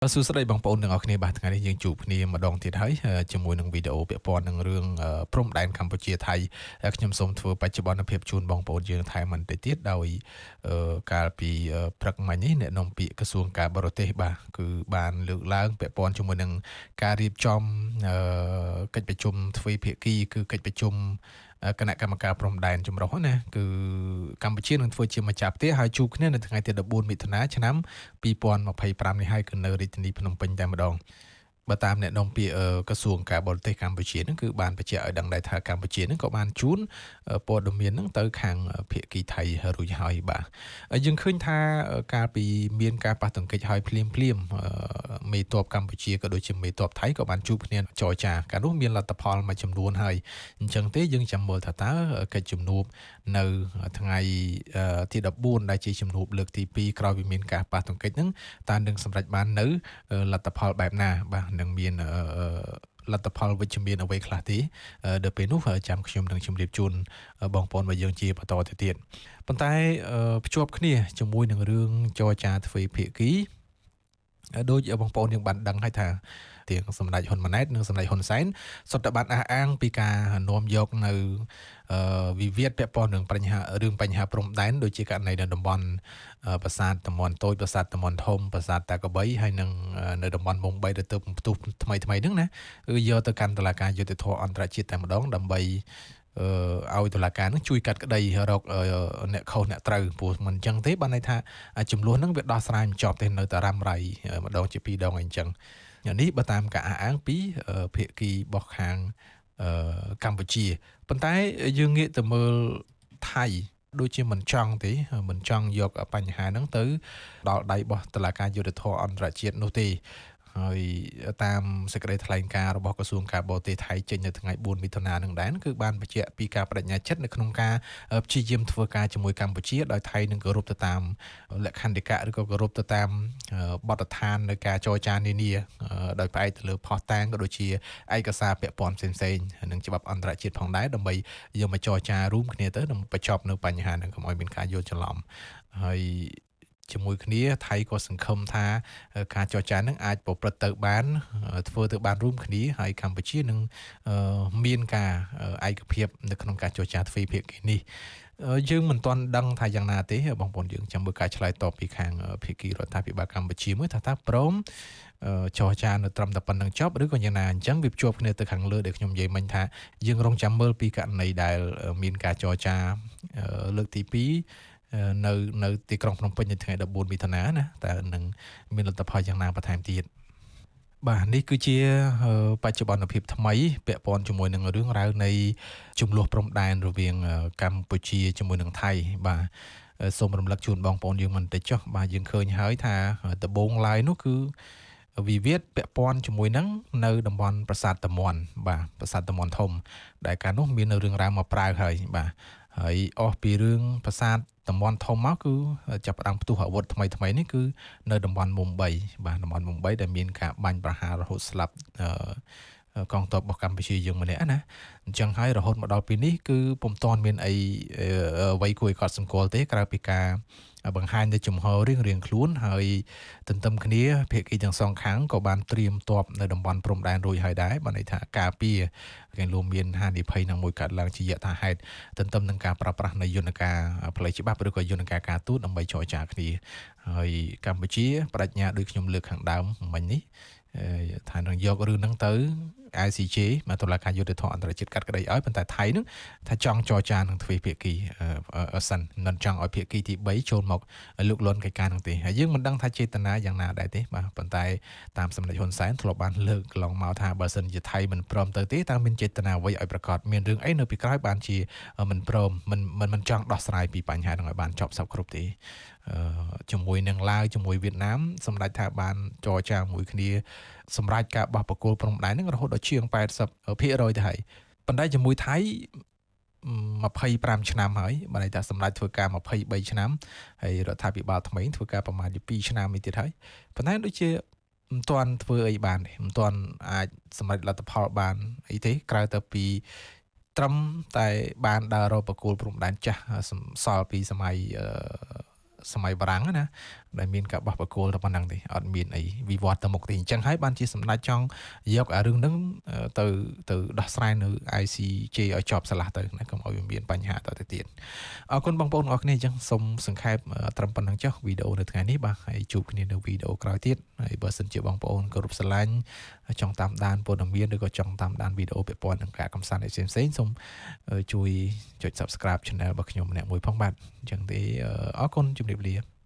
សួស្តីបងប្អូនទាំងអស់គ្នាបាទថ្ងៃនេះយើងជួបគ្នាម្ដងទៀតហើយជាមួយនឹងវីដេអូពាក់ព័ន្ធនឹងរឿងព្រំដែនកម្ពុជាថៃខ្ញុំសូមធ្វើបច្ចុប្បន្នភាពជូនបងប្អូនយើងថែមបន្តិចទៀតដោយកាលពីព្រឹកមិញនេះអ្នកនាំពាក្យក្រសួងការបរទេសបាទគឺបានលើកឡើងពាក់ព័ន្ធជាមួយនឹងការរៀបចំកិច្ចប្រជុំទ្វេភាគីគឺកិច្ចប្រជុំគណៈកម្មការព្រំដែនចម្រុះណាគឺកម្ពុជានឹងធ្វើជាម្ចាស់ផ្ទះហើយជួបគ្នានៅថ្ងៃទី14មិថុនាឆ្នាំ2025នេះហើយគឺនៅរាជធានីភ្នំពេញតែម្ដងបើតាមអ្នកនាំពាក្យក្រសួងការបរទេសកម្ពុជានឹងគឺបានបញ្ជាក់ឲ្យដឹងដែរថាកម្ពុជានឹងក៏បានជូនព័ត៌មាននឹងទៅខាងភាគីថៃរួចហើយបាទយើងឃើញថាកាលពីមានការប៉ះទង្គិចហើយភ្លាមភ្លាមមេតបកម្ពុជាក៏ដូចជាមេតបថៃក៏បានជួបគ្នាចរចាកាលនោះមានលទ្ធផលមួយចំនួនហើយអញ្ចឹងទេយើងចាំមើលថាតើកិច្ចជំនួបនៅថ្ងៃទី14ដែលជាជំនួបលើកទី2ក្រោយពីមានការប៉ះទង្គិចហ្នឹងតើនឹងសម្រេចបាននៅលទ្ធផលបែបណាបាទនឹងមានលទ្ធផលវិជ្ជមានអ្វីខ្លះទេដល់ពេលនោះចាំខ្ញុំនឹងជម្រាបជូនបងប្អូនរបស់យើងជាបន្តទៅទៀតប៉ុន្តែភ្ជាប់គ្នាជាមួយនឹងរឿងចរចាទ្វេភាគីដូចបងប្អូនយើងបានដឹងហើយថាទាំងសម្ដេចហ៊ុនម៉ាណែតនិងសម្ដេចហ៊ុនសែនសុទ្ធតែបានអះអាងពីការនាំយកនៅវិវាទពាក់ព័ន្ធនឹងបញ្ហារឿងបញ្ហាព្រំដែនដូចជាករណីនៅតំបន់ប្រាសាទតំបន់តូចប្រាសាទតំបន់ធំប្រាសាទតាកបីហើយនិងនៅតំបន់មុំ3ដែលទើបផ្ទុះថ្មីថ្មីហ្នឹងណាគឺយកទៅកាន់តុលាការយុត្តិធម៌អន្តរជាតិតែម្ដងដើម្បីឲ្យតុលាការនឹងជួយកាត់ក្តីរកអ្នកខុសអ្នកត្រូវព្រោះមិនអញ្ចឹងទេបានន័យថាចំនួនហ្នឹងវាដោះស្រាយមិនចប់ទេនៅតែរ៉ាំរ៉ៃម្ដងជាពីរដងអីចឹងនេះបើតាមការអះអាងពីភាគីរបស់ខាងកម្ពុជាប៉ុន្តែយើងងាកទៅមើលថៃដូចជាមិនចង់ទេមិនចង់យកបញ្ហាហ្នឹងទៅដល់ដៃរបស់តុលាការយុត្តិធម៌អន្តរជាតិនោះទេហើយតាមសេចក្តីថ្លែងការណ៍របស់ក្រសួងការបរទេសថៃចេញនៅថ្ងៃ4មិថុនានឹងដែរគឺបានបញ្ជាក់ពីការបដិញ្ញាចិត្តនៅក្នុងការព្យាយាមធ្វើការជាមួយកម្ពុជាដោយថៃនឹងគោរពទៅតាមលក្ខន្តិកៈឬក៏គោរពទៅតាមបទដ្ឋាននៅការចរចានានាដោយផ្អែកទៅលើភស្តុតាងក៏ដូចជាឯកសារពាក់ព័ន្ធផ្សេងៗនិងច្បាប់អន្តរជាតិផងដែរដើម្បីយកមកចរចារួមគ្នាទៅដើម្បីបញ្ចប់នៅបញ្ហានឹងកុំឲ្យមានការយល់ច្រឡំហើយជាមួយគ្នាថៃក៏សង្ឃឹមថាការចរចានឹងអាចប្រព្រឹត្តទៅបានធ្វើទៅបានរួមគ្នាហើយកម្ពុជានឹងមានការឯកភាពនៅក្នុងការចរចាទ្វេភាគីនេះយើងមិនទាន់ដឹងថាយ៉ាងណាទេបងប្អូនយើងចាំមើលការឆ្លើយតបពីខាងភាគីរដ្ឋាភិបាលកម្ពុជាមួយថាតើព្រមចរចានៅត្រឹមតែប៉ុណ្្នឹងចប់ឬក៏យ៉ាងណាអញ្ចឹងវាភ្ជាប់គ្នាទៅខាងលើដែលខ្ញុំនិយាយមិញថាយើងរងចាំមើលពីករណីដែលមានការចរចាលើកទី2នៅទីក្រុងភ្នំពេញនៅថ្ងៃ14មិថុនាណាតើនឹងមានលទ្ធផលយ៉ាងណាបន្ថែមទៀតបាទនេះគឺជាបច្ចុប្បន្នភាពថ្មីពាក់ព័ន្ធជាមួយនឹងរឿងរ៉ាវនៃចំនួនព្រំដែនរវាងកម្ពុជាជាមួយនឹងថៃបាទសូមរំលឹកជូនបងប្អូនយើងបន្តិចចុះបាទយើងឃើញហើយថាដំបូងឡើយនោះគឺវិវាទពាក់ព័ន្ធជាមួយនឹងនៅតំបន់ប្រាសាទតាមាន់បាទប្រាសាទតាមាន់ធំដែលកាលនោះមានរឿងរ៉ាវមកប្រើហើយបាទហើយអស់ពីរឿងប្រាសាទតំបន់ធំមកគឺចាប់ផ្ដើមផ្ទុះអាវុធថ្មីថ្មីនេះគឺនៅតំបន់មុំ3បាទតំបន់មុំ3ដែលមានការបាញ់ប្រហាររហូតស្លាប់កងទ័ពរបស់កម្ពុជាយើងម្នាក់ណាអញ្ចឹងហើយរហូតមកដល់ពេលនេះគឺពុំទាន់មានអីអ្វីគួរឲ្យកត់សម្គាល់ទេក្រៅពីការបង្ហាញនៅជំហររៀងៗខ្លួនហើយទន្ទឹមគ្នាភាគីទាំងសងខាងក៏បានត្រៀមទ័ពនៅតំបន់ព្រំដែនរួចហើយដែរបានន័យថាការពារគេរួមមានហានិភ័យនឹងមួយកើតឡើងជាយថាហេតុទន្ទឹមនឹងការប្រើប្រាស់នៃយន្តការផ្លូវច្បាប់ឬក៏យន្តការការទូតដើម្បីចរចាគ្នាហើយកម្ពុជាបដិញ្ញាដូចខ្ញុំលើកខាងដើមមិញនេះថានឹងយករឿងហ្នឹងទៅ ICJ មកតុលាការយុត្តិធម៌អន្តរជាតិកាត់ក្តីឲ្យប៉ុន្តែថៃនឹងថាចង់ចរចានឹងទ្វេភាគីសិនមិនចង់ឲ្យភាគីទី3ចូលមកលុកលន់កិច្ចការនឹងទេហើយយើងមិនដឹងថាចេតនាយ៉ាងណាដែរទេបាទប៉ុន្តែតាមសម្ដេចហ៊ុនសែនធ្លាប់បានលើកកន្លងមកថាបើសិនជាថៃមិនព្រមទៅទេតើមានចេតនាអ្វីឲ្យប្រកាសមានរឿងអីនៅពីក្រោយបានជាមិនព្រមមិនចង់ដោះស្រាយពីបញ្ហានឹងឲ្យបានចប់សព្វគ្រប់ទេជាមួយនឹងឡាវជាមួយវៀតណាមសម្ដេចថាបានចរចាមួយគ្នាសម្រាប់ការបោះបង្គោលព្រំដែននឹងរហូតដល់ជាង 80% ទៅហើយប៉ុន្តែជាមួយថៃ25ឆ្នាំហើយបានន័យថាសម្រាប់ធ្វើការ23ឆ្នាំហើយរដ្ឋាភិបាលថ្មីធ្វើការប្រហែលជា2ឆ្នាំនេះទៀតហើយប៉ុន្តែដូចជាមិនទាន់ធ្វើអីបានទេមិនទាន់អាចសម្រេចលទ្ធផលបានអីទេក្រៅទៅពីត្រឹមតែបានដើររកបង្គោលព្រំដែនចាស់សល់ពីសម័យ សម័យបារាំងណា ដែលមានការបោះបកគោលតែប៉ុណ្្នឹងទេ អត់មានអីវិវត្តទៅមុខទេ។ អញ្ចឹងហើយបានជាសម្ដេចចង់យកអារឿងហ្នឹងទៅដោះស្រាយនៅ ICJ ឲ្យចប់ស្រឡះទៅណា កុំឲ្យវាមានបញ្ហាតទៅទៀត។ អរគុណបងប្អូនអរគ្នា។ អញ្ចឹងសូមសង្ខេបត្រឹមប៉ុណ្្នឹងចុះវីដេអូនៅថ្ងៃនេះ បាទ ហើយជួបគ្នានៅវីដេអូក្រោយទៀត។ ហើយបើសិនជាបងប្អូនគោរពស្រឡាញ់ ចង់តាមដានព័ត៌មាន ឬក៏ចង់តាមដានវីដេអូពាក់ព័ន្ធនឹងការកំសាន្តផ្សេងផ្សេង សូមជួយចុច Subscribe Channel របស់ខ្ញុំម្នាក់មួយផង បាទ។ អញ្ចឹងទេ អរគុណ ជម្រាបលា។